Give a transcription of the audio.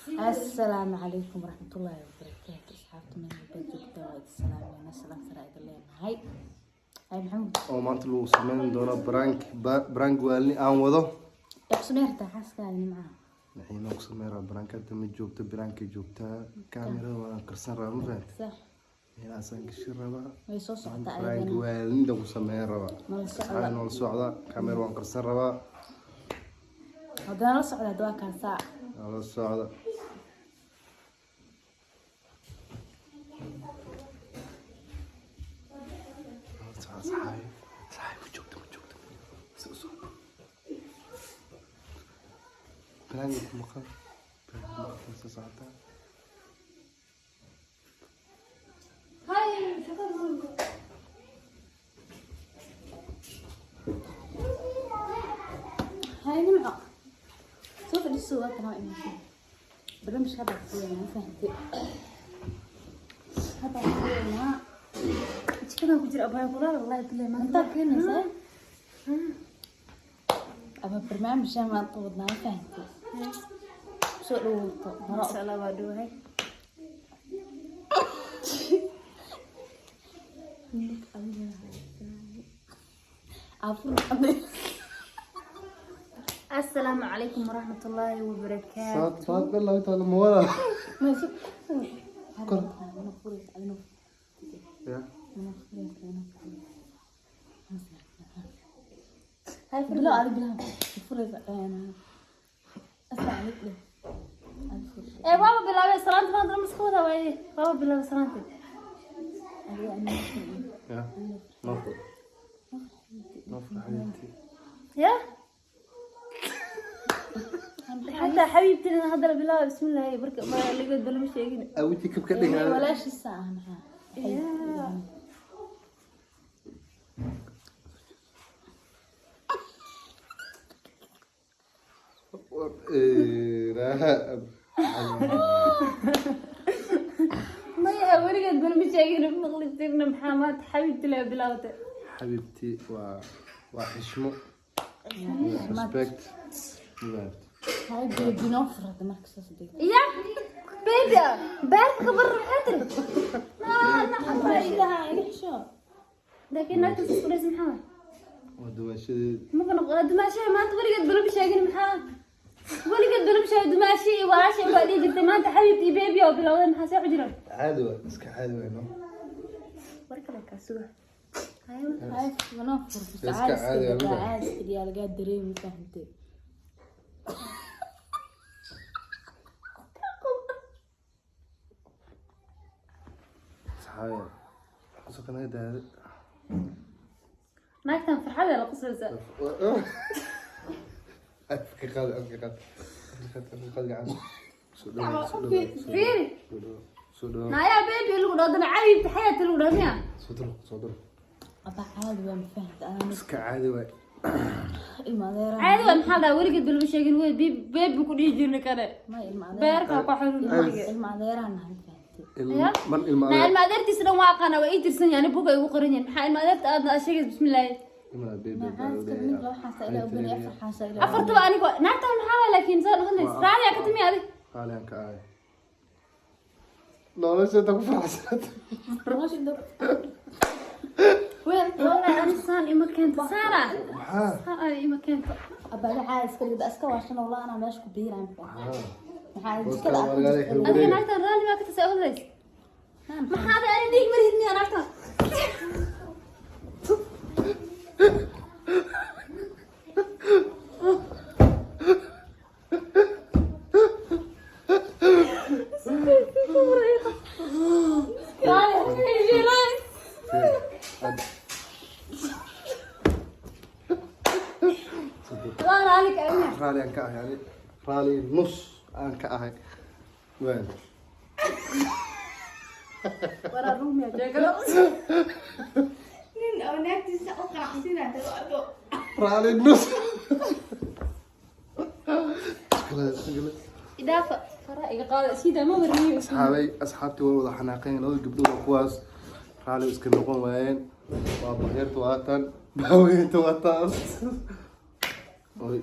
Assalaamu calaykum waraxmatullaahi wabarakaatu. Asxaabta meel walba joogta waa idin salaameyna, salaam sare idin leenahay. Hay Maxamuud. Oo maanta lagu sameyn doono prank, prank waalni aan wado. Yaa ku samey rabtaa xaaskaada Nimcaha? Maxay ku sameyn rabaa prank? Hadda ma joogto, prankay joogtaa. Kaamirada waan qarsan rabaa, ma fahamtay? Sax. Meelahaasaan gashin rabaa. Way soo socotaa Prank ayadana. waalni lagu sameyn rabaa. Nala socda. Asxaabi, noola socda. Kaamira waan qarsan rabaa. Haddana la socda, hadda waa kaasaa. Noola socda. Noola socda, asxaabi. Asxaabi, ma joogto, ma joogto. Soo socda. Prank ku maqan. Prank ku maqan, soo socotaa. Hay, shaqada muhiimka. Hay Nimco, soo fadhiiso. Waa kana, waa imaatay. Barnaamijka hadda ku weynaa, ma fahantay? Hadda ku weynaa. Jikadan ku jira, abaayo, kulaal, wallahi billahi maanta. Intaa keenaysaa ama barnaamijka maanta wadnaa, ma fahantay? Soo dhawowto hore. Masha Allah, waa dhowahay. Afur. Assalaamu calaykum waraxmatullaahi wabarakaatu. Saad saad billahi taala ma wada. Kor. Ya. Bilo adig bilaha furaysa. Asalaam calaykum. Ee, waaba bilaabay salaanta maanta, lama iska wadaa waaye. Waaba bilaabay salaanta. Ya. Nafur. Nafur xabiibti. Ya xataa xabiibtina haddana bilaabay, bismillaahi barka ma laga lama sheegin. Awji kabka dhigaa. Walaashiisa ah maxaa? Ya. Maya, weligeed bana ma sheegin, maqli jirna. Maxaa maanta xabiibti la bilaawtay? Xabiibti waa xishmo. Respect. Hay baby, noo furada marka saas deg. Ya baby, beerka kabar maxaa tiri? Iga xisho. Laakiin naagta isku dhaysa maxaa? Waa dumaashadeed. Maba noqon dumaashaha maanta, weligeed bana ma sheegin. Maxaa weligeed bana ma sheegin? Dumaashii iyo walaashii baa dhihi jirtay. Maanta xabiibti iyo baby oo bilowday, maxaa see ku jira? Caadi waa, iska caadi waa, no. War kale kaa suga. Hay noo fur. Iska caadi ah, ma Caadi yaa lagaa dareemi, fahantay? Saxaayo. Qosol naga daada. Naagtan farxad la qoslaysa. Afka qaad, afka qaad. Afka qaad, afka qaad gacan. Soo dhawaad, soo dhawaad. Fiiri. Soo dhawaad. Soo dhawaad. Naayaa, baby lagu dhaho dana xabiibti xayaati lagu dhaho miya? Soo daro, soo daro. Aba, caadi waa, ma fahantay? Anaa Iska caadi waa. Ilma adeera. Caadi waa maxaa dhaha? Weligeed bana ma sheegin wey, baby ku dhihi jirna kale. Ma ilma adeera. Beerka ku xirun. Ilma adeeraan nahay, ma fahantay? Ya? Man ilma naa ilma adeertiisa dhan waa aqaana, waa ii tirsan yahay, buga igu qoran yahay. Maxaa ilma adeerta aadna aad sheegaysa, bismillaahi? Ilma baby. Xaaska mid laba xaasa ilaa ubani, afar xaasa ilaa. Afartaba aniga naagtan maxaa waay? Laakiin saa noqonaysa raaliyaa ka timi adig. Raali aan ka ahay. Nolosha inta ku faraxsanata. Wallahi ani saan ima keento saana. Maxaa? Saan ani ima keento. Abada caadi iska dhigda, iska waashan wallah, anaa meesha ku biiraan. Maxaa? Maxaa Booska jikada waa laga adiga wareeg. Naagtan raalli maa ka tasay odlays? Maxaa ada ani dhiig marihid miya naagtan? Waa raalli ka amiya. Raali aan ka ahay ani. Raali nus aan ka ahay. Waan. Waraa ruumiya jeegalo. Nin oo naagtiisa u qanacsinaya abo. Raali nus. Iskala, iskala. Idaafa fara iga qaada, sidaa ma warniyo. Asxaabay, asxaabtii way wada xanaaqeen. Labada gabdhood oo kuwaas raali iska noqon waayeen. Waa bahyarta, waa tan baaweynta, waa taas. Oy.